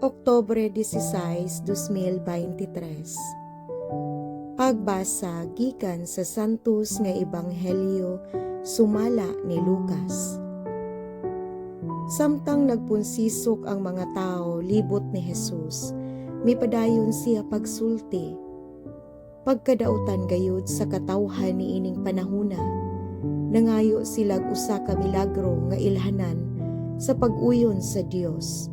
Oktubre 16, 2023. Pagbasa gikan sa Santos nga Ebanghelyo sumala ni Lucas. Samtang nagpunsisok ang mga tao libot ni Jesus, mipadayon siya pagsulti. "Pagkadautan gayud sa katawhan niining panahuna. Nangayo silag usa ka milagro nga ilhanan sa pag-uyon sa Dios.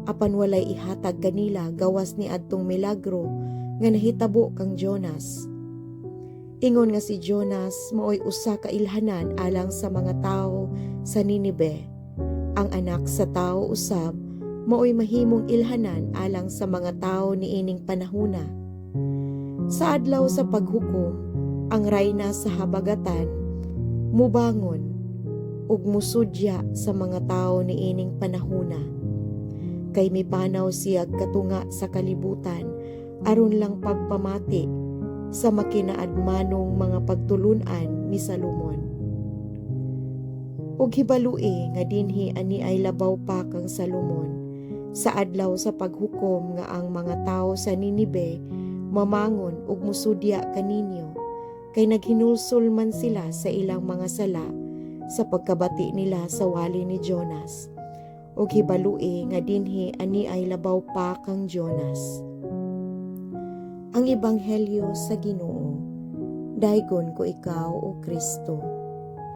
Apan walay ihatag kanila gawas ni adtong milagro nga nahitabo kang Jonas. Ingon nga si Jonas maoy usa ka ilhanan alang sa mga tawo sa Ninibe, ang Anak sa Tawo usab maoy mahimong ilhanan alang sa mga tawo niining panahuna. Sa Adlaw sa Paghukom, ang rayna sa habagatan mubangon ug musudya sa mga tawo niining panahuna. Kay mipanaw siyag katunga sa kalibutan aron lang pagpamati sa makinaadmanong mga pagtulunan ni Salomon. Ug hibalui nga dinhi ani ay labaw pa kang Salomon. Sa Adlaw sa Paghukom nga ang mga tawo sa Ninibe mamangon ug musudya kaninyo, kay naghinulsol man sila sa ilang mga sala sa pagkabati nila sa wali ni Jonas. Ug hibalui nga dinhi ani ay labaw pa kang Jonas." Ang Ebanghelyo sa Ginoo. Daygon ko ikaw, O Kristo.